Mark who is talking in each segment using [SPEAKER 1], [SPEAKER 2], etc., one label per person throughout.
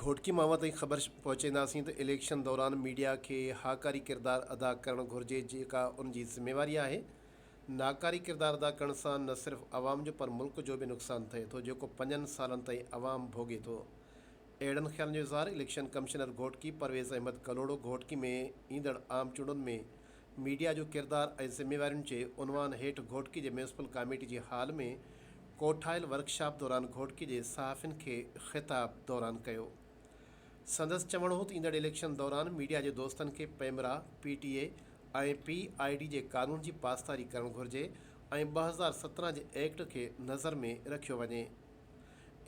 [SPEAKER 1] گهوٽڪي مان اوهان تائين خبر پهچائينداسين ته اليڪشن دوران ميڊيا کي هاڪاري ڪردار ادا ڪرڻ گهرجي جيڪا ان جي ذميواري آهي. ناڪاري ڪردار ادا ڪرڻ سان نه صرف عوام جو پر ملڪ جو به نقصان ٿئي ٿو جيڪو پنجن سالن تائين عوام ڀوڳي ٿو. اهڙن خيالن جو اظهار اليڪشن ڪمشنر گهوٽڪي پرويز احمد ڪلهوڙو گهوٽڪي ۾ ايندڙ عام چونڊن ۾ ميڊيا جو ڪردار ۽ ذميوارين جي عنوان هيٺ گهوٽڪي جي ميونسپل ڪاميٽي جي هال ۾ ڪوٺايل ورڪشاپ دوران گهوٽڪي جي صحافين کي خطاب دوران ڪيو. سندس چوڻ هو ته ايندڙ اليڪشن دوران ميڊيا جي دوستن کي PEMRA, P T A ۽ P I D جي قانون جي پاسداري ڪرڻ گهرجي ۽ 2017 جي ايڪٽ کي نظر ۾ رکيو وڃي.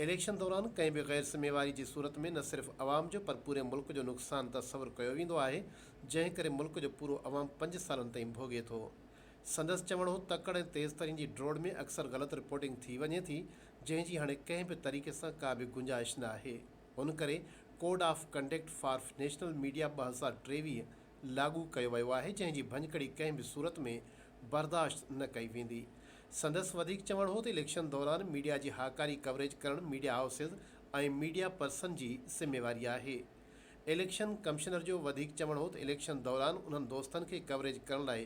[SPEAKER 1] اليڪشن دوران ڪنهن به غير ذميواري جي صورت ۾ نه صرف عوام جو پر پوري ملڪ جو نقصان تصور ڪيو ويندو آهي جنهن ڪري ملڪ جو پورو عوام پنج سالن تائين ڀوڳي ٿو. سندس چوڻ هو تڪڙ ۽ تيز ترين جي ڊوڙ ۾ اڪثر غلط رپورٽنگ ٿي وڃي ٿي جنهن جي هاڻي ڪنهن به طريقي سان ڪا به گنجائش نه آهي ان ڪري code of conduct for national media 2023 لاڳو ڪيو ويو آهي جنهن جي ڀڃڪڙي ڪنهن به صورت ۾ برداشت نه ڪئي ويندي. سندس وڌيڪ چوڻ هو ته اليڪشن دوران ميڊيا جي هاڪاري ڪوريج ڪرڻ ميڊيا هائوسز ۽ ميڊيا پرسن جي ذميواري آهي. اليڪشن ڪمشنر جو وڌيڪ چوڻ هو ته اليڪشن دوران انهن دوستن کي ڪوريج ڪرڻ لاء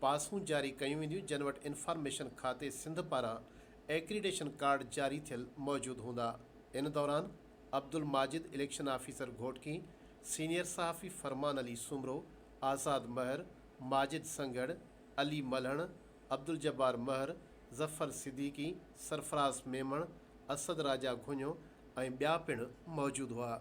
[SPEAKER 1] پاسون جاري ڪيون وينديون جن وٽ انفارميشن کاتي سنڌ پاران ايڪريڊيشن ڪارڊ جاري ٿيل موجود هوندا. ان دوران Abdul Majid election officer Ghotki, senior صحافي فرمان علي سومرو، آزاد مهر، ماجد سنگهڙ، علي ملهڻ، عبدالجبار مهر، ظفر صديقي، سرفراز ميمڻ، اسد راجا گهڃو ۽ ٻيا پڻ موجود هئا.